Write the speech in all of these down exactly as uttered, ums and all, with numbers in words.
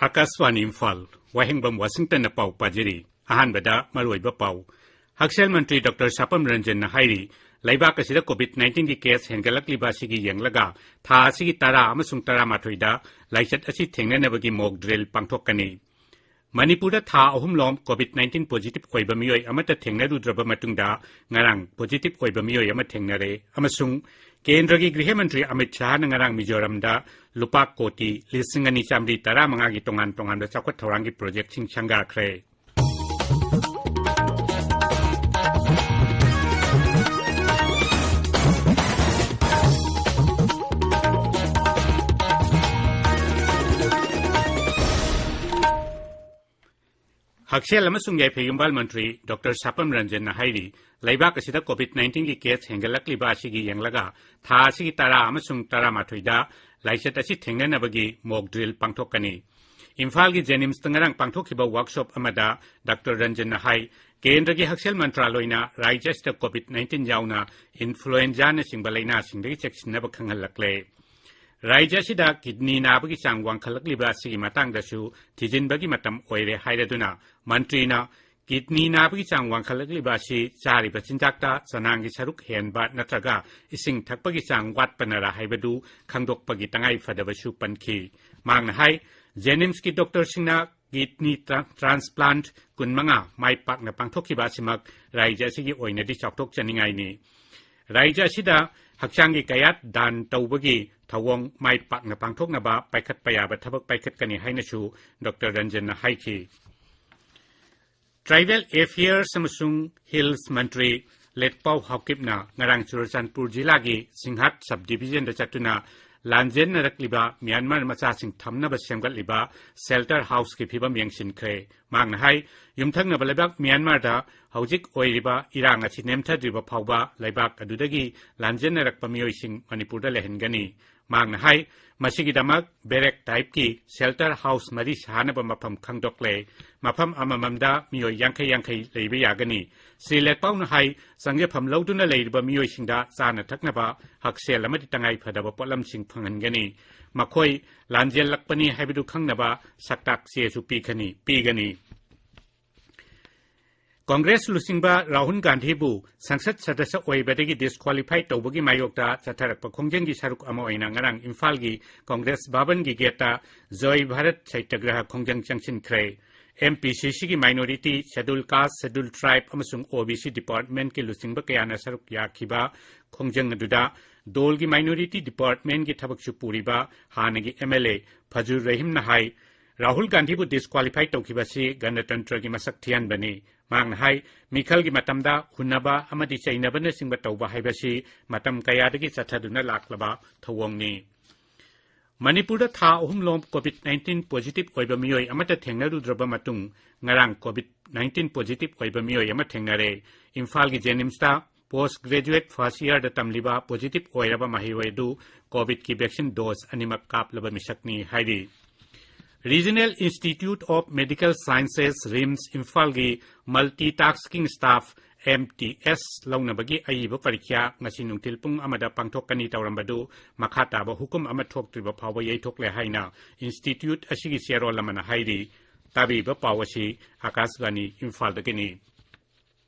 ꯑꯥꯀꯥꯁꯕꯥꯅꯤ ꯏꯝꯐꯥꯜ, ꯋꯥꯍꯦꯡꯕꯝ ꯋꯥꯁꯤꯡꯇꯟꯅ ꯄꯥꯎ ꯄꯥꯖꯔꯤ꯫ ꯑꯍꯥꯟꯕꯗ ꯃꯔꯨꯑꯣꯏꯕ ꯄꯥꯎ꯫ ꯍꯛꯁꯦꯜ ꯃꯟꯇ꯭ꯔꯤ ꯗꯣꯛꯇꯔ ꯁꯥꯄꯝ ꯔꯟꯖꯟꯅ ꯍꯥꯏꯔꯤ, ꯂꯩꯕꯥꯛ ꯑꯁꯤꯗ ꯀꯣꯚꯤꯗ ꯅꯥꯏꯟꯇꯤꯟꯒꯤ ꯀꯦꯁ ꯍꯦꯟꯒꯠꯂꯛꯂꯤꯕ ꯑꯁꯤꯒꯤ ꯌꯦꯡꯂꯒ ꯊꯥ ꯑꯁꯤꯒꯤ ꯇꯔꯥ ꯑꯃꯁꯨꯡ ꯇꯔꯥꯃꯥꯊꯣꯏꯗ ꯂꯥꯏꯆꯠ ꯑꯁꯤ ꯊꯦꯡꯅꯅꯕꯒꯤ ꯃꯣꯛ ꯗ꯭ꯔꯤꯜ ꯄꯥꯡꯊꯣꯛꯀꯅꯤ꯫ ꯃꯅꯤꯄꯨꯔꯗ ꯊꯥ ꯑꯍꯨꯝꯂꯣꯝ ꯀꯣꯚꯤꯗ ꯅꯥꯏꯟꯇꯤꯟ ꯄꯣꯖꯤꯇꯤꯚ ꯑꯣꯏꯕ ꯃꯤꯑꯣꯏ ꯑꯃꯠꯇ ꯊꯦꯡꯅꯔꯨꯗ꯭ꯔꯕ ꯃꯇꯨꯡꯗ ꯉꯔꯥꯡ ꯄꯣꯖꯤꯇꯤꯚ ꯑꯣꯏꯕ ꯃꯤꯑꯣꯏ ꯑꯃ ꯊꯦꯡꯅꯔꯦ ꯑꯃꯁꯨꯡ ꯀꯦꯟꯗ꯭ꯔꯒꯤ ꯒ꯭ꯔꯤꯍ ꯃꯟꯇ꯭ꯔꯤ ꯑꯃꯤꯠ ꯁꯥꯍꯅ ꯉꯔꯥꯡ ꯃꯤꯖꯣꯔꯥꯝꯗ ꯂꯨꯄꯥ ꯀꯣꯇꯤ ꯂꯤꯁꯤꯡ ꯑꯅꯤ ꯆꯥꯃꯔꯤ ꯇꯔꯥꯃꯉꯥꯒꯤ ꯇꯣꯉꯥꯟ ꯇꯣꯉꯥꯟꯕ ꯆꯥꯎꯈꯠ ꯊꯧꯔꯥꯡꯒꯤ ꯄ꯭ꯔꯣꯖꯦꯛꯁꯤꯡ ꯁꯪꯒꯥꯈ꯭ꯔꯦ꯫ ꯍꯛꯁꯦꯜ ꯑꯃꯁꯨꯡ ꯌꯥꯏꯐ ꯌꯨꯝꯕꯥꯜ ꯃꯟꯇ꯭ꯔꯤ ꯗꯣꯛꯇꯔ ꯁꯥꯄꯝ ꯔꯟꯖꯟꯅ ꯍꯥꯏꯔꯤ, ꯂꯩꯕꯥꯛ ꯑꯁꯤꯗ ꯀꯣꯚꯤꯗ ꯅꯥꯏꯟꯇꯤꯟꯒꯤ ꯀꯦꯁ ꯍꯦꯟꯒꯠꯂꯛꯂꯤꯕ ꯑꯁꯤꯒꯤ ꯌꯦꯡꯂꯒ ꯊꯥ ꯑꯁꯤꯒꯤ ꯇꯔꯥ ꯑꯃꯁꯨꯡ ꯇꯔꯥꯃꯥꯊꯣꯏꯗ ꯂꯥꯏꯆꯠ ꯑꯁꯤ ꯊꯦꯡꯅꯅꯕꯒꯤ ꯃꯣꯛ ꯗ꯭ꯔꯤꯜ ꯄꯥꯡꯊꯣꯛꯀꯅꯤ꯫ ꯏꯝꯐꯥꯜꯒꯤ ꯖꯦꯅꯤꯝꯁꯇ ꯉꯔꯥꯡ ꯄꯥꯡꯊꯣꯛꯈꯤꯕ ꯋꯥꯔꯛꯁꯣꯞ ꯑꯃꯗ ꯗꯣꯛꯇꯔ ꯔꯟꯖꯟꯅ ꯍꯥꯏ, ꯀꯦꯟꯗ꯭ꯔꯒꯤ ꯍꯛꯁꯦꯜ ꯃꯟꯇ꯭ꯔꯥꯂꯣꯏꯅ ꯔꯥꯖ꯭ꯌ ꯑꯁꯤꯗ ꯀꯣꯚꯤꯗ ꯅꯥꯏꯟꯇꯤꯟ ꯌꯥꯎꯅ ꯏꯟꯐ꯭ꯂꯨꯑꯦꯟꯖꯥꯅꯆꯤꯡꯕ ꯂꯥꯏꯅꯥꯁꯤꯡꯗꯒꯤ ꯆꯦꯛꯁꯤꯟꯅꯕ ꯈꯪꯍꯜꯂꯛꯂꯦ꯫ ꯔꯥꯖ꯭ꯌ ꯑꯁꯤꯗ ꯀꯤꯗꯅꯤ ꯅꯥꯕꯒꯤ ꯆꯥꯡ ꯋꯥꯡꯈꯠꯂꯛꯂꯤꯕ ꯑꯁꯤꯒꯤ ꯃꯇꯥꯡꯗꯁꯨ ꯊꯤꯖꯤꯟꯕꯒꯤ ꯃꯇꯝ ꯑꯣꯏꯔꯦ ꯍꯥꯏꯔꯗꯨꯅ, ꯃꯟꯇ꯭ꯔꯤꯅ ꯀꯤꯗꯅꯤ ꯅꯥꯕꯒꯤ ꯆꯥꯡ ꯋꯥꯡꯈꯠꯂꯛꯂꯤꯕ ꯑꯁꯤ ꯆꯥꯔꯤꯕ ꯆꯤꯟꯖꯥꯛꯇ ꯆꯅꯥꯡꯒꯤ ꯁꯔꯨꯛ ꯍꯦꯟꯕ ꯅꯠꯇ꯭ꯔꯒ ꯏꯁꯤꯡ ꯊꯛꯄꯒꯤ ꯆꯥꯡ ꯋꯥꯠꯄꯅꯔꯥ ꯍꯥꯏꯕꯗꯨ ꯈꯪꯗꯣꯛꯄꯒꯤ ꯇꯉꯥꯏ ꯐꯗꯕꯁꯨ ꯄꯟꯈꯤ꯫ ꯃꯍꯥꯛꯅ ꯍꯥꯏ, ꯖꯦꯅꯤꯝꯁꯀꯤ ꯗꯣꯛꯇꯔꯁꯤꯡꯅ ꯀꯤꯗꯅꯤ ꯇ꯭ꯔꯥ-, ꯇ꯭ꯔꯥꯟꯁꯄ꯭ꯂꯥꯟꯠ ꯀꯨꯟꯃꯉꯥ ꯃꯥꯏ ꯄꯥꯛꯅ ꯄꯥꯡꯊꯣꯛꯈꯤꯕ ꯑꯁꯤꯃꯛ ꯔꯥꯖ꯭ꯌ ꯑꯁꯤꯒꯤ ꯑꯣꯏꯅꯗꯤ ꯆꯥꯎꯊꯣꯛꯆꯅꯤꯡꯉꯥꯏꯅꯤ꯫ ꯔꯥꯖ꯭ꯌ ꯑꯁꯤꯗ ꯍꯛꯆꯥꯡꯒꯤ ꯀꯌꯥꯠ ꯗꯥꯟ ꯇꯧꯕꯒꯤ ꯊꯧꯑꯣꯡ ꯃꯥꯏ ꯄꯥꯛꯅ ꯄꯥꯡꯊꯣꯛꯅꯕ ꯄꯥꯏꯈꯠꯄ ꯌꯥꯕ ꯊꯕꯛ ꯄꯥꯏꯈꯠꯀꯅꯤ ꯍꯥꯏꯅꯁꯨ ꯗꯣꯛꯇꯔ ꯔꯟꯖꯟꯅ ꯍꯥꯏꯈꯤ꯫ ꯇ꯭ꯔꯥꯏꯕꯦꯜ ꯑꯦꯐꯤꯌꯔꯁ ꯑꯃꯁꯨꯡ ꯍꯤꯜꯁ ꯃꯟꯇ꯭ꯔꯤ ꯂꯦꯠꯄꯥꯎ ꯍꯥꯎꯀꯤꯞꯅ ꯉꯔꯥꯡ ꯆꯨꯔꯆꯥꯟꯄꯨꯔ ꯖꯤꯂꯥꯒꯤ ꯁꯤꯡꯍꯥꯠ ꯁꯕ ꯗꯤꯚꯤꯖꯟꯗ ꯆꯠꯇꯨꯅ ꯂꯥꯟꯖꯦꯟꯅꯔꯛꯂꯤꯕ ꯃ꯭ꯌꯥꯟꯃꯥꯔ ꯃꯆꯥꯁꯤꯡ ꯊꯝꯅꯕ ꯁꯦꯝꯒꯠꯂꯤꯕ ꯁꯦꯜꯇꯔ ꯍꯥꯎꯁꯀꯤ ꯐꯤꯕꯝ ꯌꯦꯡꯁꯤꯟꯈ꯭ꯔꯦ꯫ ꯃꯍꯥꯛꯅ ꯍꯥꯏ, ꯌꯨꯝꯊꯪꯅꯕ ꯂꯩꯕꯥꯛ ꯃ꯭ꯌꯥꯟꯃꯥꯔꯗ ꯍꯧꯖꯤꯛ ꯑꯣꯏꯔꯤꯕ ꯏꯔꯥꯡ ꯑꯁꯤ ꯅꯦꯝꯊꯗ꯭ꯔꯤꯕ ꯐꯥꯎꯕ ꯂꯩꯕꯥꯛ ꯑꯗꯨꯗꯒꯤ ꯂꯥꯟꯖꯦꯟꯅꯔꯛꯄ ꯃꯤꯑꯣꯏꯁꯤꯡ ꯃꯅꯤꯄꯨꯔꯗ ꯂꯩꯍꯟꯒꯅꯤ꯫ ꯃꯍꯥꯛꯅ ꯍꯥꯏ, ꯃꯁꯤꯒꯤꯗꯃꯛ ꯕꯦꯔꯦꯛ ꯇꯥꯏꯞꯀꯤ ꯁꯦꯜꯇꯔ ꯍꯥꯎꯁ ꯃꯔꯤ ꯁꯥꯅꯕ ꯃꯐꯝ ꯈꯪꯗꯣꯛꯂꯦ꯫ ꯃꯐꯝ ꯑꯃꯃꯝꯗ ꯃꯤꯑꯣꯏ ꯌꯥꯡꯈꯩ ꯌꯥꯡꯈꯩ ꯂꯩꯕ ꯌꯥꯒꯅꯤ꯫ ꯁ꯭ꯔꯤ ꯂꯦꯠꯄꯥꯎꯅ ꯍꯥꯏ, ꯆꯪꯖꯐꯝ ꯂꯧꯗꯨꯅ ꯂꯩꯔꯤꯕ ꯃꯤꯑꯣꯏꯁꯤꯡꯗ ꯆꯥꯅ ꯊꯛꯅꯕ, ꯍꯛꯁꯦꯜ ꯑꯃꯗꯤ ꯇꯉꯥꯏ ꯐꯗꯕ ꯄꯣꯠꯂꯝꯁꯤꯡ ꯐꯪꯍꯟꯒꯅꯤ꯫ ꯃꯈꯣꯏ ꯂꯥꯟꯖꯦꯜꯂꯛꯄꯅꯤ ꯍꯥꯏꯕꯗꯨ ꯈꯪꯅꯕ ꯁꯛꯇꯥꯛ ꯆꯦꯁꯨ ꯄꯤꯒꯅꯤ, ꯄꯤꯒꯅꯤ꯫ ꯀꯣꯡꯒ꯭ꯔꯦꯁ ꯂꯨꯆꯤꯡꯕ ꯔꯥꯍꯨꯜ ꯒꯥꯟꯙꯤꯕꯨ ꯁꯪꯁꯠ ꯁꯗꯁ꯭ꯌ ꯑꯣꯏꯕꯗꯒꯤ ꯗꯤꯁꯀ꯭ꯋꯥꯂꯤꯐꯥꯏ ꯇꯧꯕꯒꯤ ꯃꯥꯌꯣꯛꯇ ꯆꯠꯊꯔꯛꯄ ꯈꯣꯡꯖꯪꯒꯤ ꯁꯔꯨꯛ ꯑꯃ ꯑꯣꯏꯅ ꯉꯔꯥꯡ ꯏꯝꯐꯥꯜꯒꯤ ꯀꯣꯡꯒ꯭ꯔꯦꯁ ꯚꯕꯟꯒꯤ ꯒꯦꯠꯇ ꯖꯣꯏ ꯚꯥꯔꯠ ꯁꯩꯇ꯭ꯌꯒ꯭ꯔꯍ ꯈꯣꯡꯖꯪ ꯆꯪꯁꯤꯟꯈ꯭ꯔꯦ꯫ ꯑꯦꯝ ꯄꯤ ꯁꯤ ꯁꯤꯒꯤ ꯃꯥꯏꯅꯣꯔꯤꯇꯤ, ꯁꯦꯗꯨꯜ ꯀꯥꯁ, ꯁꯦꯗꯨꯜ ꯇ꯭ꯔꯥꯏꯕ ꯑꯃꯁꯨꯡ ꯑꯣ ꯕꯤ ꯁꯤ ꯗꯤꯄꯥꯔꯠꯃꯦꯟꯠꯀꯤ ꯂꯨꯆꯤꯡꯕ ꯀꯌꯥꯅ ꯁꯔꯨꯛ ꯌꯥꯈꯤꯕ ꯈꯣꯡꯖꯪ ꯑꯗꯨꯗ ꯗꯣꯜꯒꯤ ꯃꯥꯏꯅꯣꯔꯤꯇꯤ ꯗꯤꯄꯥꯔꯠꯃꯦꯟꯠꯀꯤ ꯊꯕꯛꯁꯨ ꯄꯨꯔꯤꯕ ꯍꯥꯟꯅꯒꯤ ꯑꯦꯝ ꯑꯦꯜ ꯑꯦ ꯐꯖꯨꯔ ꯔꯍꯤꯝꯅ ꯍꯥꯏ, ꯔꯥꯍꯨꯜ ꯒꯥꯟꯙꯤꯕꯨ ꯗꯤꯁꯀ꯭ꯋꯥꯂꯤꯐꯥꯏ ꯇꯧꯈꯤꯕꯁꯤ ꯒꯅꯇꯟꯇ꯭ꯔꯒꯤ ꯃꯁꯛ ꯊꯤꯍꯟꯕꯅꯤ꯫ ꯃꯍꯥꯛꯅ ꯍꯥꯏ, ꯃꯤꯈꯜꯒꯤ ꯃꯇꯝꯗ ꯍꯨꯟꯅꯕ ꯑꯃꯗꯤ ꯆꯩꯅꯕꯅꯆꯤꯡꯕ ꯇꯧꯕ ꯍꯥꯏꯕꯁꯤ ꯃꯇꯝ ꯀꯌꯥꯗꯒꯤ ꯆꯠꯊꯗꯨꯅ ꯂꯥꯛꯂꯕ ꯊꯧꯑꯣꯡꯅꯤ꯫ ꯃꯅꯤꯄꯨꯔꯗ ꯊꯥ ꯑꯍꯨꯝꯂꯣꯝ ꯀꯣꯚꯤꯗ ꯅꯥꯏꯟꯇꯤꯟ ꯄꯣꯖꯤꯇꯤꯚ ꯑꯣꯏꯕ ꯃꯤꯑꯣꯏ ꯑꯃꯠꯇ ꯊꯦꯡꯅꯔꯨꯗ꯭ꯔꯕ ꯃꯇꯨꯡ, ꯉꯔꯥꯡ ꯀꯣꯚꯤꯗ ꯅꯥꯏꯟꯇꯤꯟ ꯄꯣꯖꯤꯇꯤꯚ ꯑꯣꯏꯕ ꯃꯤꯑꯣꯏ ꯑꯃ ꯊꯦꯡꯅꯔꯦ꯫ ꯏꯝꯐꯥꯜꯒꯤ ꯖꯦꯅꯤꯝꯁꯇ ꯄꯣꯁ ꯒ꯭ꯔꯦꯖꯨꯑꯦꯠ ꯐꯥꯔꯁ ꯏꯌꯥꯔꯗ ꯇꯝꯂꯤꯕ ꯄꯣꯖꯤꯇꯤꯚ ꯑꯣꯏꯔꯕ ꯃꯍꯩꯔꯣꯏ ꯑꯗꯨ ꯀꯣꯚꯤꯗꯀꯤ ꯚꯦꯛꯁꯤꯟ ꯗꯣꯁ ꯑꯅꯤꯃꯛ ꯀꯥꯞꯂꯕ ꯃꯤꯁꯛꯅꯤ ꯍꯥꯏꯔꯤ꯫ Regional Institute of Medical Sciences, RIMS, ꯏꯝꯐꯥꯜꯒꯤ ꯃꯜꯇꯤ ꯇꯥꯁ꯭ꯀꯤꯡ ꯁ꯭ꯇꯥꯐ, ꯑꯦꯝ ꯇꯤ ꯑꯦꯁ, ꯂꯧꯅꯕꯒꯤ ꯑꯏꯕ ꯄꯔꯤꯈ꯭ꯌꯥ ꯉꯁꯤ ꯅꯨꯡꯊꯤꯜ ꯄꯨꯡ ꯑꯃꯗ ꯄꯥꯡꯊꯣꯛꯀꯅꯤ ꯇꯧꯔꯝꯕꯗꯨ ꯃꯈꯥ ꯇꯥꯕ ꯍꯨꯀꯨꯝ ꯑꯃ ꯊꯣꯛꯇ꯭ꯔꯤꯕ ꯐꯥꯎꯕ ꯌꯩꯊꯣꯛꯂꯦ ꯍꯥꯏꯅ ꯏꯟꯁꯇꯤꯇ꯭ꯌꯨꯠ ꯑꯁꯤꯒꯤ ꯆꯦꯔꯣꯜ ꯑꯃꯅ ꯍꯥꯏꯔꯤ꯫ ꯇꯥꯕꯤꯔꯤꯕ ꯄꯥꯎ ꯑꯁꯤ ꯑꯥꯀꯥꯁꯕꯥꯅꯤ ꯏꯝꯐꯥꯜꯗꯒꯤꯅꯤ꯫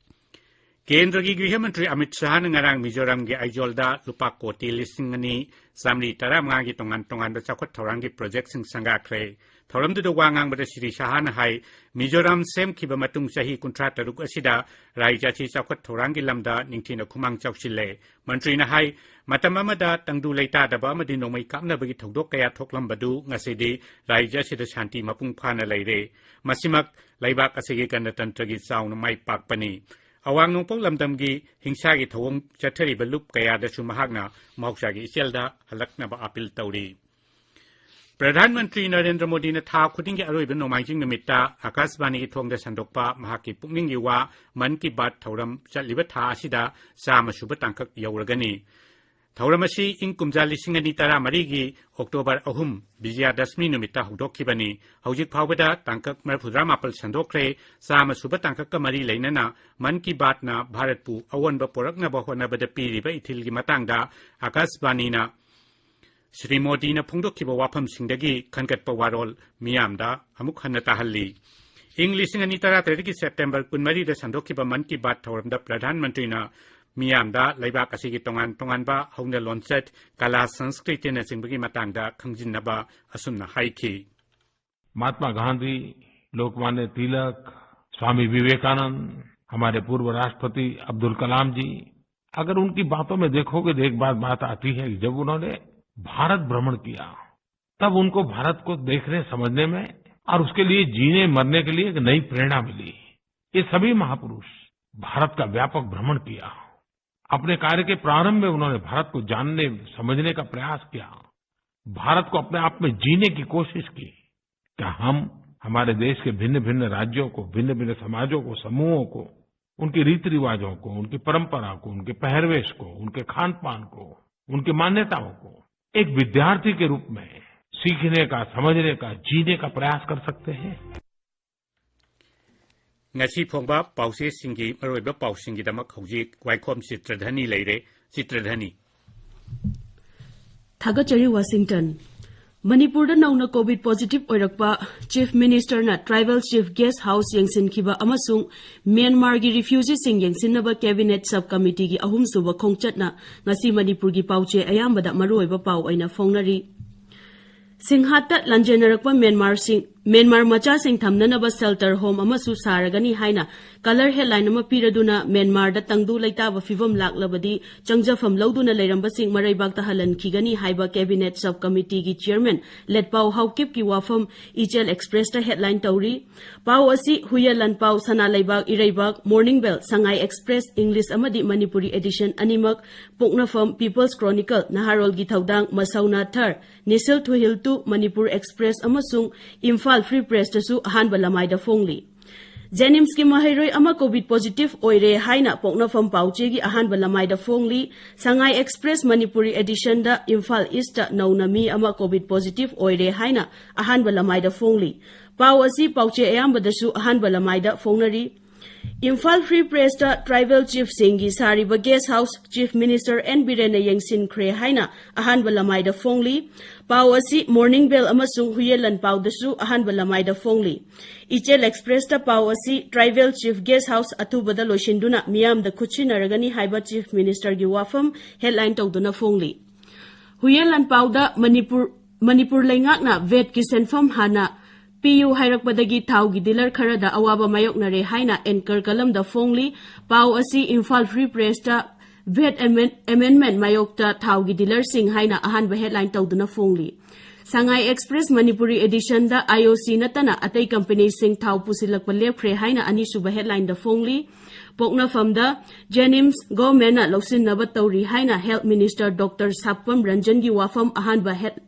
ꯀꯦꯟꯗ꯭ꯔꯒꯤ ꯒ꯭ꯔꯤꯍ ꯃꯟꯇ꯭ꯔꯤ ꯑꯃꯤꯠ ꯁꯍꯥꯅ ꯉꯔꯥꯡ ꯃꯤꯖꯣꯔꯥꯝꯒꯤ ꯑꯥꯏꯖꯣꯜꯗ ꯂꯨꯄꯥ ꯀꯣꯇꯤ ꯂꯤꯁꯤꯡ ꯑꯅꯤ ꯆꯥꯃꯔꯤ ꯇꯔꯥꯃꯉꯥꯒꯤ ꯇꯣꯉꯥꯟ ꯇꯣꯉꯥꯟꯕ ꯆꯥꯎꯈꯠ ꯊꯧꯔꯥꯡꯒꯤ ꯄ꯭ꯔꯣꯖꯦꯛꯁꯤꯡ ꯁꯪꯒꯥꯈ꯭ꯔꯦ꯫ ꯊꯧꯔꯝꯗꯨꯗ ꯋꯥ ꯉꯥꯡꯕꯗ ꯁ꯭ꯔꯤ ꯁꯍꯥꯅ ꯍꯥꯏ, ꯃꯤꯖꯣꯔꯥꯝ ꯁꯦꯝꯈꯤꯕ ꯃꯇꯨꯡ ꯆꯍꯤ ꯀꯨꯟꯊ꯭ꯔꯥ ꯇꯔꯨꯛ ꯑꯁꯤꯗ ꯔꯥꯏꯖ꯭ꯌ ꯑꯁꯤ ꯆꯥꯎꯈꯠ ꯊꯧꯔꯥꯡꯒꯤ ꯂꯝꯗ ꯅꯤꯡꯊꯤꯅ ꯈꯨꯃꯥꯡ ꯆꯥꯎꯁꯤꯜꯂꯦ꯫ ꯃꯟꯇ꯭ꯔꯤꯅ ꯍꯥꯏ, ꯃꯇꯝ ꯑꯃꯗ ꯇꯪꯗꯨ ꯂꯩꯇꯥꯗꯕ ꯑꯃꯗꯤ ꯅꯣꯡꯃꯩ ꯀꯥꯞꯅꯕꯒꯤ ꯊꯧꯗꯣꯛ ꯀꯌꯥ ꯊꯣꯛꯂꯝꯕꯗꯨ ꯉꯁꯤꯗꯤ ꯔꯥꯏꯖ꯭ꯌ ꯑꯁꯤꯗ ꯁꯥꯟꯇꯤ ꯃꯄꯨꯡ ꯐꯥꯅ ꯂꯩꯔꯦ꯫ ꯃꯁꯤꯃꯛ ꯂꯩꯕꯥꯛ ꯑꯁꯤꯒꯤ ꯒꯅꯇꯟꯇ꯭ꯔꯒꯤ ꯆꯥꯎꯅ ꯃꯥꯏ ꯄꯥꯛꯄꯅꯤ꯫ ꯑꯋꯥꯡ ꯅꯣꯡꯄꯣꯛ ꯂꯝꯗꯝꯒꯤ ꯍꯤꯡꯁꯥꯒꯤ ꯊꯧꯑꯣꯡ ꯆꯠꯊꯔꯤꯕ ꯂꯨꯞ ꯀꯌꯥꯗꯁꯨ ꯃꯍꯥꯛꯅ ꯃꯍꯧꯁꯥꯒꯤ ꯏꯆꯦꯜꯗ ꯍꯜꯂꯛꯅꯕ ꯑꯥꯄꯤꯜ ꯇꯧꯔꯤ꯫ ꯄ꯭ꯔꯙꯥꯟ ꯃꯟꯇ꯭ꯔꯤ ꯅꯔꯦꯟꯗ꯭ꯔ ꯃꯣꯗꯤꯅ ꯊꯥ ꯈꯨꯗꯤꯡꯒꯤ ꯑꯔꯣꯏꯕ ꯅꯣꯡꯃꯥꯏꯖꯤꯡ ꯅꯨꯃꯤꯠꯇ ꯑꯥꯀꯥꯁꯕꯥꯅꯤꯒꯤ ꯊꯣꯡꯗ ꯁꯟꯗꯣꯛꯄ ꯃꯍꯥꯛꯀꯤ ꯄꯨꯛꯅꯤꯡꯒꯤ ꯋꯥ ꯃꯟ ꯀꯤ ꯕꯥꯠ ꯊꯧꯔꯝ ꯆꯠꯂꯤꯕ ꯊꯥ ꯑꯁꯤꯗ ꯆꯥꯝꯃ ꯁꯨꯕ ꯇꯥꯡꯀꯛ ꯌꯧꯔꯒꯅꯤ꯫ ꯊꯧꯔꯝ ꯑꯁꯤ ꯏꯪ ꯀꯨꯝꯖꯥ ꯂꯤꯁꯤꯡ ꯑꯅꯤ ꯇꯔꯥꯃꯔꯤꯒꯤ ꯑꯣꯛꯇꯣꯕꯔ ꯑꯍꯨꯝ, ꯕꯤꯖꯌꯗꯁꯃꯤ ꯅꯨꯃꯤꯠꯇ ꯍꯧꯗꯣꯛꯈꯤꯕꯅꯤ꯫ ꯍꯧꯖꯤꯛ ꯐꯥꯎꯕꯗ ꯇꯥꯡꯀꯛ ꯃꯔꯤꯐꯨꯇꯔꯥ ꯃꯥꯄꯜ ꯁꯟꯗꯣꯛꯈ꯭ꯔꯦ꯫ ꯆꯥꯝꯃ ꯁꯨꯕ ꯇꯥꯡꯀꯛꯀ ꯃꯔꯤ ꯂꯩꯅꯅ ꯃꯟ ꯀꯤ ꯕꯥꯠꯅ ꯚꯥꯔꯠꯄꯨ ꯑꯑꯣꯟꯕ ꯄꯣꯔꯛꯅꯕ ꯍꯣꯠꯅꯕꯗ ꯄꯤꯔꯤꯕ ꯏꯊꯤꯜꯒꯤ ꯃꯇꯥꯡꯗ ꯑꯀꯥꯁꯕꯥꯅꯤꯅ ꯁ꯭ꯔꯤ ꯃꯣꯗꯤꯅ ꯐꯣꯡꯗꯣꯛꯈꯤꯕ ꯋꯥꯐꯝꯁꯤꯡꯗꯒꯤ ꯈꯟꯒꯠꯄ ꯋꯥꯔꯣꯜ ꯃꯤꯌꯥꯝꯗ ꯑꯃꯨꯛ ꯍꯟꯅ ꯇꯥꯍꯜꯂꯤ꯫ ꯏꯪ ꯂꯤꯁꯤꯡ ꯑꯅꯤ ꯇꯔꯥꯇꯔꯦꯠꯀꯤ ꯁꯦꯞꯇꯦꯝꯕꯔ ꯀꯨꯟꯃꯔꯤꯗ ꯁꯟꯗꯣꯛꯈꯤꯕ ꯃꯟ ꯀꯤ ꯕꯥꯠ ꯊꯧꯔꯝꯗ ꯄ꯭ꯔꯙꯥꯟ ꯃꯟꯇ꯭ꯔꯤꯅ ꯃꯤꯌꯥꯝꯗ ꯂꯩꯕꯥꯛ ꯑꯁꯤꯒꯤ ꯇꯣꯉꯥꯟ ꯇꯣꯉꯥꯟꯕ ꯍꯧꯅ ꯂꯣꯟꯆꯠ, ꯀꯂꯥ, ꯁꯪꯁꯀ꯭ꯔꯤꯇꯤꯅꯆꯤꯡꯕꯒꯤ ꯃꯇꯥꯡꯗ ꯈꯪꯖꯤꯟꯅꯕ ꯑꯁꯨꯝꯅ ꯍꯥꯏꯈꯤ꯫ महात्मा गांधी, लोकमान्य तिलक, स्वामी विवेकानंद, हमारे पूर्व राष्ट्रपति अब्दुल कलाम जी, अगर उनकी बातों में देखोगे तो एक बार बात आती है कि जब उन्होंने भारत भ्रमण किया, तब उनको भारत को देखने समझने में और उसके लिए जीने मरने के लिए एक नई प्रेरणा मिली। ये सभी महापुरुष भारत का व्यापक भ्रमण किया, अपने कार्य के प्रारंभ में उन्होंने भारत को जानने समझने का प्रयास किया, भारत को अपने आप में जीने की कोशिश की। क्या हम हमारे देश के भिन्न भिन्न राज्यों को, भिन्न भिन्न समाजों को, समूहों को, उनके रीति रिवाजों को, उनकी परंपरा को, उनके पहरवेश को, उनके खान पान को, उनकी मान्यताओं को एक विद्यार्थी के रूप में सीखने का, समझने का, जीने का प्रयास कर सकते हैं? ꯉꯁꯤ ꯐꯣꯡꯕ ꯄꯥꯎꯆꯦꯁꯤꯡꯒꯤ ꯃꯔꯨꯑꯣꯏꯕ ꯄꯥꯎꯁꯤꯡꯒꯤꯗꯃꯛ ꯍꯧꯖꯤꯛ ꯋꯥꯏꯈꯣꯝ ꯆꯤꯇ꯭ꯔꯙꯅꯤ ꯂꯩꯔꯦ꯫ ꯆꯤꯇ꯭ꯔꯙꯅꯤ꯫ ꯊꯥꯒꯠꯆꯔꯤ, ꯋꯥꯁꯤꯡꯇꯟ꯫ ꯃꯅꯤꯄꯨꯔꯗ ꯅꯧꯅ ꯀꯣꯚꯤꯗ ꯄꯣꯖꯤꯇꯤꯚ ꯑꯣꯏꯔꯛꯄ ꯆꯤꯐ ꯃꯤꯅꯤꯁꯇꯔꯅ ꯇ꯭ꯔꯥꯏꯕꯦꯜ ꯆꯤꯐ ꯒꯦꯁ ꯍꯥꯎꯁ ꯌꯦꯡꯁꯤꯟꯈꯤꯕ ꯑꯃꯁꯨꯡ ꯃ꯭ꯌꯥꯟꯃꯥꯔꯒꯤ ꯔꯤꯐ꯭ꯌꯨꯖꯤꯁꯤꯡ ꯌꯦꯡꯁꯤꯟꯅꯕ ꯀꯦꯕꯤꯅꯦꯠ ꯁꯕ ꯀꯃꯤꯇꯤꯒꯤ ꯑꯍꯨꯝꯁꯨꯕ ꯈꯣꯡꯆꯠꯅ ꯉꯁꯤ ꯃꯅꯤꯄꯨꯔꯒꯤ ꯄꯥꯎꯆꯦ ꯑꯌꯥꯝꯕꯗ ꯃꯔꯨꯑꯣꯏꯕ ꯄꯥꯎ ꯑꯣꯏꯅ ꯐꯣꯡꯅꯔꯤ꯫ ꯁꯤꯡꯍꯥꯠꯇ ꯂꯥꯟꯖꯦꯟꯅꯔꯛꯄ ꯃ꯭ꯌꯥꯟꯃꯥꯔꯁꯤꯡ, ꯃ꯭ꯌꯥꯟꯃꯥꯔ ꯃꯆꯥꯁꯤꯡ ꯊꯝꯅꯅꯕ ꯁꯦꯜꯇꯔ ꯍꯣꯝ ꯑꯃꯁꯨ ꯁꯥꯔꯒꯅꯤ ꯍꯥꯏꯅ ꯀꯂꯔ ꯍꯦꯗꯂꯥꯏꯟ ꯑꯃ ꯄꯤꯔꯗꯨꯅ ꯃ꯭ꯌꯥꯟꯃꯥꯔꯗ ꯇꯪꯗꯨ ꯂꯩꯇꯥꯕ ꯐꯤꯕꯝ ꯂꯥꯛꯂꯕꯗꯤ ꯆꯪꯖꯐꯝ ꯂꯧꯗꯨꯅ ꯂꯩꯔꯝꯕꯁꯤꯡ ꯃꯔꯩꯕꯥꯛꯇ ꯍꯜꯍꯟꯈꯤꯒꯅꯤ ꯍꯥꯏꯕ ꯀꯦꯕꯤꯅꯦꯠ ꯁꯕ ꯀꯃꯤꯇꯤꯒꯤ ꯆꯤꯌꯔꯃꯦꯟ ꯂꯦꯠꯄꯥꯎ ꯍꯥꯎꯀꯤꯞꯀꯤ ꯋꯥꯐꯝ ꯏꯆꯦꯜ ꯑꯦꯛꯁꯄ꯭ꯔꯦꯁꯇ ꯍꯦꯗꯂꯥꯏꯟ ꯇꯧꯔꯤ꯫ ꯄꯥꯎ ꯑꯁꯤ ꯍꯨꯏꯌꯦꯟ ꯂꯥꯟꯄꯥꯎ, ꯁꯅꯥ ꯂꯩꯕꯥꯛ, ꯏꯔꯩꯕꯥꯛ, ꯃꯣꯔꯅꯤꯡ ꯕꯦꯜ, ꯁꯉꯥꯏ ꯑꯦꯛꯁꯄ꯭ꯔꯦꯁ, ꯏꯪꯂꯤꯁ ꯑꯃꯗꯤ ꯃꯅꯤꯄꯨꯔꯤ ꯑꯦꯗꯤꯁꯟ ꯑꯅꯤꯃꯛ, ꯄꯣꯛꯅꯐꯝ, ꯄꯤꯄꯜꯁ ꯀ꯭ꯔꯣꯅꯤꯀꯜ, ꯅꯍꯥꯔꯣꯜꯒꯤ ꯊꯧꯗꯥꯡ, ꯃꯁꯧꯅꯥ ꯊꯔ, ꯅꯤꯁꯤꯜ ꯊꯨꯍꯤꯜ ꯇꯨ, ꯃꯅꯤꯄꯨꯔ ꯑꯦꯛꯁꯄ꯭ꯔꯦꯁ ꯑꯃꯁꯨꯡ ꯏꯝꯐꯥꯜ ꯐ꯭ꯔꯤ ꯄ꯭ꯔꯦꯁꯇꯁꯨ ꯑꯍꯥꯟꯕ ꯂꯃꯥꯏꯗ ꯐꯣꯡꯂꯤ꯫ ꯖꯦꯅꯤꯝꯁꯀꯤ ꯃꯍꯩꯔꯣꯏ ꯑꯃ ꯀꯣꯚꯤꯗ ꯄꯣꯖꯤꯇꯤꯚ ꯑꯣꯏꯔꯦ ꯍꯥꯏꯅ ꯄꯣꯛꯅꯐꯝ ꯄꯥꯎꯆꯦꯒꯤ ꯑꯍꯥꯟꯕ ꯂꯃꯥꯏꯗ ꯐꯣꯡꯂꯤ꯫ ꯁꯉꯥꯏ ꯑꯦꯛꯁꯄ꯭ꯔꯦꯁ ꯃꯅꯤꯄꯨꯔꯤ ꯑꯦꯗꯤꯁꯟꯗ ꯏꯝꯐꯥꯜ ꯏꯁꯇ ꯅꯧꯅ ꯃꯤ ꯑꯃ ꯀꯣꯚꯤꯗ ꯄꯣꯖꯤꯇꯤꯚ ꯑꯣꯏꯔꯦ ꯍꯥꯏꯅ ꯑꯍꯥꯟꯕ ꯂꯃꯥꯏꯗ ꯐꯣꯡꯂꯤ꯫ ꯄꯥꯎ ꯑꯁꯤ ꯄꯥꯎꯆꯦ ꯑꯌꯥꯝꯕꯗꯁꯨ ꯑꯍꯥꯟꯕ ꯂꯃꯥꯏꯗ ꯐꯣꯡꯅꯔꯤ꯫ ꯏꯝꯐꯥꯜ ꯐ꯭ꯔꯤ ꯄ꯭ꯔꯦꯁꯇ ꯇ꯭ꯔꯥꯏꯕꯦꯜ ꯆꯤꯐꯁꯤꯡꯒꯤ ꯁꯥꯔꯤꯕ guest house chief minister N ꯕꯤꯔꯦꯟꯅ ꯌꯦꯡꯁꯤꯟꯈ꯭ꯔꯦ ꯍꯥꯏꯅ ꯑꯍꯥꯟꯕ ꯂꯃꯥꯏꯗ ꯐꯣꯡꯂꯤ꯫ ꯄꯥꯎ ꯑꯁꯤ ꯃꯣꯔꯅꯤꯡ ꯕꯦꯜ ꯑꯃꯁꯨꯡ ꯍꯨꯌꯦꯟ ꯂꯥꯟꯄꯥꯎꯗꯁꯨ ꯑꯍꯥꯟꯕ ꯂꯃꯥꯏꯗ ꯐꯣꯡꯂꯤ꯫ ꯏꯆꯦꯜ ꯑꯦꯛꯁꯄ꯭ꯔꯦꯁꯇ ꯄꯥꯎ ꯑꯁꯤ ꯇ꯭ꯔꯥꯏꯕꯦꯜ ꯆꯤꯐ ꯒꯦꯁ ꯍꯥꯎꯁ ꯑꯊꯨꯕꯗ ꯂꯣꯏꯁꯤꯟꯗꯨꯅ ꯃꯤꯌꯥꯝꯗ ꯈꯨꯠꯁꯤꯟꯅꯔꯒꯅꯤ ꯍꯥꯏꯕ ꯆꯤꯐ ꯃꯤꯅꯤꯁꯇꯔꯒꯤ ꯋꯥꯐꯝ ꯍꯦꯗꯂꯥꯏꯟ ꯇꯧꯗꯨꯅ ꯐꯣꯡꯂꯤ꯫ ꯍꯨꯌꯦꯟ ꯂꯥꯟꯄꯥꯎꯗ ꯃꯅꯤꯄꯨꯔ, ꯃꯅꯤꯄꯨꯔ ꯂꯩꯉꯥꯛꯅ ꯚꯦꯠꯀꯤ ꯁꯦꯟꯐꯝ ꯍꯥꯟꯅ ꯄꯤꯌꯨ ꯍꯥꯏꯔꯛꯄꯗꯒꯤ ꯊꯥꯎꯒꯤ ꯗꯤꯂꯔ ꯈꯔꯗ ꯑꯋꯥꯕ ꯃꯥꯌꯣꯛꯅꯔꯦ ꯍꯥꯏꯅ ꯑꯦꯡꯀꯔ ꯀꯂꯝꯗ ꯐꯣꯡꯂꯤ꯫ ꯄꯥꯎ ꯑꯁꯤ ꯏꯝꯐꯥꯜ ꯐ꯭ꯔꯤ ꯄ꯭ꯔꯦꯁꯇ ꯚꯦꯠ ꯑꯦꯃꯦꯟ-, ꯑꯦꯃꯦꯟꯃꯦꯟ ꯃꯥꯌꯣꯛꯇ ꯊꯥꯎꯒꯤ ꯗꯤꯂꯔꯁꯤꯡ ꯍꯥꯏꯅ ꯑꯍꯥꯟꯕ ꯍꯦꯗꯂꯥꯏꯟ ꯇꯧꯗꯨꯅ ꯐꯣꯡꯂꯤ꯫ ꯁꯉꯥꯏ ꯑꯦꯛꯁꯄ꯭ꯔꯦꯁ ꯃꯅꯤꯄꯨꯔꯤ ꯑꯦꯗꯤꯁꯟꯗ ꯑꯥꯏ ꯑꯣ ꯁꯤ ꯅꯠꯇꯅ ꯑꯇꯩ ꯀꯝꯄꯅꯤꯁꯤꯡ ꯊꯥꯎ ꯄꯨꯁꯤꯜꯂꯛꯄ ꯂꯦꯞꯈ꯭ꯔꯦ ꯍꯥꯏꯅ ꯑꯅꯤꯁꯨꯕ ꯍꯦꯗꯂꯥꯏꯟꯗ ꯐꯣꯡꯂꯤ꯫ ꯄꯣꯛꯅꯐꯝꯗ ꯖꯦꯅꯤꯝꯁ ꯒꯣꯚꯔꯟꯃꯦꯟꯠꯅ ꯂꯧꯁꯤꯟꯅꯕ ꯇꯧꯔꯤ ꯍꯥꯏꯅ ꯍꯦꯜꯊ ꯃꯤꯅꯤꯁꯇꯔ ꯗꯣꯛꯇꯔ ꯁꯥꯄꯝ ꯔꯟꯖꯟꯒꯤ ꯋꯥꯐꯝ ꯑꯍꯥꯟꯕ ꯍꯦꯗ-,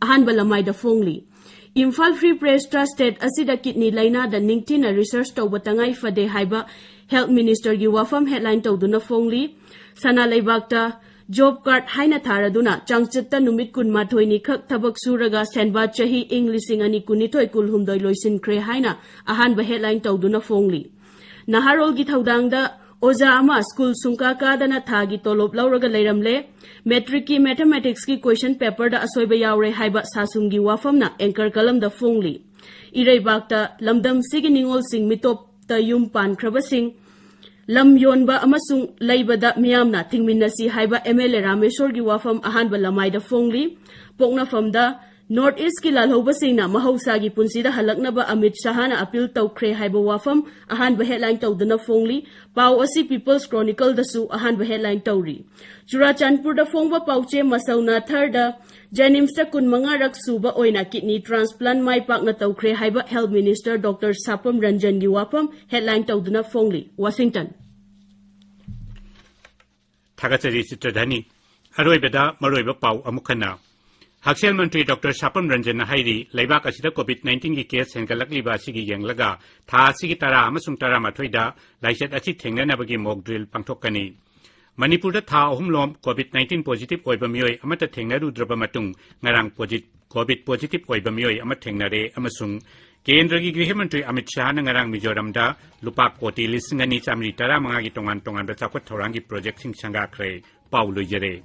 ꯑꯍꯥꯟꯕ ꯂꯃꯥꯏꯗ ꯐꯣꯡꯂꯤ꯫ ꯏꯝꯐꯥꯜ ꯐ꯭ꯔꯤ ꯄ꯭ꯔꯦꯁꯇ ꯁ꯭ꯇꯦꯠ ꯑꯁꯤꯗ ꯀꯤꯗꯅꯤ ꯂꯥꯏꯅꯥꯗ ꯅꯤꯡꯊꯤꯅ ꯔꯤꯁꯔꯆ ꯇꯧꯕ ꯇꯉꯥꯏ ꯐꯗꯦ ꯍꯥꯏꯕ ꯍꯦꯜꯊ ꯃꯤꯅꯤꯁꯇꯔꯒꯤ ꯋꯥꯐꯝ ꯍꯦꯗꯂꯥꯏꯟ ꯇꯧꯗꯨꯅ ꯐꯣꯡꯂꯤ꯫ ꯁꯅꯥ ꯂꯩꯕꯥꯛꯇ ꯖꯣꯕ ꯀꯥꯔꯗ ꯍꯥꯏꯅ ꯊꯥꯔꯗꯨꯅ ꯆꯥꯡꯆꯠꯇ ꯅꯨꯃꯤꯠ ꯀꯨꯟꯃꯥꯊꯣꯏꯅꯤ ꯈꯛ ꯊꯕꯛ ꯁꯨꯔꯒ ꯁꯦꯟꯕꯥ ꯆꯍꯤ ꯏꯪ ꯂꯤꯁꯤꯡ ꯑꯅꯤ ꯀꯨꯟꯅꯤꯊꯣꯏ ꯀꯨꯜꯍꯨꯝꯗꯣꯏ ꯂꯣꯏꯁꯤꯟꯈ꯭ꯔꯦ ꯍꯥꯏꯅ ꯑꯍꯥꯟꯕ ꯍꯦꯗꯂꯥꯏꯟ ꯇꯧꯗꯨꯅ ꯐꯣꯡꯂꯤ꯫ ꯅꯍꯥꯔꯣꯜꯒꯤ ꯊꯧꯗꯥꯡꯗ ꯑꯣꯖꯥ ꯑꯃ ꯁ꯭ꯀꯨꯜ ꯁꯨꯡꯀꯥ ꯀꯥꯗꯅ ꯊꯥꯒꯤ ꯇꯣꯂꯣꯞ ꯂꯧꯔꯒ ꯂꯩꯔꯝꯂꯦ꯫ ꯃꯦꯇ꯭ꯔꯤꯛꯀꯤ ꯃꯦꯊꯃꯦꯇꯤꯛꯁꯀꯤ ꯀꯣꯏꯁꯟ ꯄꯦꯄꯔꯗ ꯑꯁꯣꯏꯕ ꯌꯥꯎꯔꯦ ꯍꯥꯏꯕ ꯁꯥꯁꯨꯝꯒꯤ ꯋꯥꯐꯝꯅ ꯑꯦꯡꯀꯔ ꯀꯂꯝꯗ ꯐꯣꯡꯂꯤ꯫ ꯏꯔꯩꯕꯥꯛꯇ ꯂꯝꯗꯝꯁꯤꯒꯤ ꯅꯤꯉꯣꯜꯁꯤꯡ ꯃꯤꯇꯣꯞꯇ ꯌꯨꯝ ꯄꯥꯟꯈ꯭ꯔꯕꯁꯤꯡ ꯂꯝ ꯌꯣꯟꯕ ꯑꯃꯁꯨꯡ ꯂꯩꯕꯗ ꯃꯤꯌꯥꯝꯅ ꯊꯤꯡꯃꯤꯟꯅꯁꯤ ꯍꯥꯏꯕ ꯑꯦꯝ ꯑꯦꯜ ꯑꯦ ꯔꯥꯃꯦꯁꯣꯔꯒꯤ ꯋꯥꯐꯝ ꯑꯍꯥꯟꯕ ꯂꯃꯥꯏꯗ ꯐꯣꯡꯂꯤ꯫ ꯄꯣꯛꯅꯐꯝꯗ ꯅꯣꯔꯠ ꯏꯁꯀꯤ ꯂꯥꯜꯍꯧꯕꯁꯤꯡꯅ ꯃꯍꯧꯁꯥꯒꯤ ꯄꯨꯟꯁꯤꯗ ꯍꯜꯂꯛꯅꯕ ꯑꯃꯤꯠ ꯁꯍꯥꯅ ꯑꯄꯤꯜ ꯇꯧꯈ꯭ꯔꯦ ꯍꯥꯏꯕ ꯋꯥꯐꯝ ꯑꯍꯥꯟꯕ ꯍꯦꯗꯂꯥꯏꯟ ꯇꯧꯗꯨꯅ ꯐꯣꯡꯂꯤ꯫ ꯄꯥꯎ ꯑꯁꯤ ꯄꯤꯄꯜꯁ ꯀ꯭ꯔꯣꯅꯤꯀꯜꯗꯁꯨ ꯑꯍꯥꯟꯕ ꯍꯦꯗꯂꯥꯏꯟ ꯇꯧꯔꯤ꯫ ꯆꯨꯔꯥꯆꯥꯟꯄꯨꯔꯗ ꯐꯣꯡꯕ ꯄꯥꯎꯆꯦ ꯃꯁꯧꯅꯥ ꯊꯔꯗ ꯖꯦꯅꯤꯝꯁꯇ ꯀꯨꯟꯃꯉꯥꯔꯛ ꯁꯨꯕ ꯑꯣꯏꯅ ꯀꯤꯗꯅꯤ ꯇ꯭ꯔꯥꯟꯁꯄ꯭ꯂꯥꯟ ꯃꯥꯏ ꯄꯥꯛꯅ ꯇꯧꯈ꯭ꯔꯦ ꯍꯥꯏꯕ ꯍꯦꯜꯊ ꯃꯤꯅꯤꯁꯇꯔ ꯗꯣꯛꯇꯔ ꯁꯥꯄꯝ ꯔꯟꯖꯟꯒꯤ ꯋꯥꯐꯝ ꯍꯦꯗꯂꯥꯏꯟ ꯇꯧꯗꯨꯅ ꯐꯣꯡꯂꯤ꯫ ꯋꯥꯁꯤꯡꯇꯟ꯫ ꯊꯥꯒꯠꯆꯔꯤ ꯆꯤꯇ꯭ꯔꯙꯅꯤ꯫ ꯑꯔꯣꯏꯕꯗ ꯃꯔꯨꯑꯣꯏꯕ ꯄꯥꯎ ꯑꯃꯨꯛ ꯍꯟꯅ꯫ ꯍꯛꯁꯦꯜ ꯃꯟꯇ꯭ꯔꯤ ꯗꯣꯛꯇꯔ ꯁꯥꯄꯝ ꯔꯟꯖꯟꯅ ꯍꯥꯏꯔꯤ, ꯂꯩꯕꯥꯛ ꯑꯁꯤꯗ ꯀꯣꯚꯤꯗ ꯅꯥꯏꯟꯇꯤꯟꯒꯤ ꯀꯦꯁ ꯍꯦꯟꯒꯠꯂꯛꯂꯤꯕ ꯑꯁꯤꯒꯤ ꯌꯦꯡꯂꯒ ꯊꯥ ꯑꯁꯤꯒꯤ ꯇꯔꯥ ꯑꯃꯁꯨꯡ ꯇꯔꯥꯃꯥꯊꯣꯏꯗ ꯂꯥꯏꯆꯠ ꯑꯁꯤ ꯊꯦꯡꯅꯅꯕꯒꯤ ꯃꯣꯛ ꯗ꯭ꯔꯤꯜ ꯄꯥꯡꯊꯣꯛꯀꯅꯤ꯫ ꯃꯅꯤꯄꯨꯔꯗ ꯊꯥ ꯑꯍꯨꯝꯂꯣꯝ ꯀꯣꯚꯤꯗ ꯅꯥꯏꯟꯇꯤꯟ ꯄꯣꯖꯤꯇꯤꯚ ꯑꯣꯏꯕ ꯃꯤꯑꯣꯏ ꯑꯃꯠꯇ ꯊꯦꯡꯅꯔꯨꯗ꯭ꯔꯕ ꯃꯇꯨꯡ ꯉꯔꯥꯡ ꯄꯣꯖꯤ-, ꯀꯣꯚꯤꯗ ꯄꯣꯖꯤꯇꯤꯚ ꯑꯣꯏꯕ ꯃꯤꯑꯣꯏ ꯑꯃ ꯊꯦꯡꯅꯔꯦ ꯑꯃꯁꯨꯡ ꯀꯦꯟꯗ꯭ꯔꯒꯤ ꯒ꯭ꯔꯤꯍ ꯃꯟꯇ꯭ꯔꯤ ꯑꯃꯤꯠ ꯁꯥꯍꯅ ꯉꯔꯥꯡ ꯃꯤꯖꯣꯔꯥꯝꯗ ꯂꯨꯄꯥ ꯀꯣꯇꯤ ꯂꯤꯁꯤꯡ ꯑꯅꯤ ꯆꯥꯃꯔꯤ ꯇꯔꯥꯃꯉꯥꯒꯤ ꯇꯣꯉꯥꯟ ꯇꯣꯉꯥꯟꯕ ꯆꯥꯎꯈꯠ ꯊꯧꯔꯥꯡꯒꯤ ꯄ꯭ꯔꯣꯖꯦꯛꯁꯤꯡ ꯁꯪꯒꯥꯈ꯭ꯔꯦ꯫ ꯄꯥꯎ ꯂꯣꯏꯖꯔꯦ꯫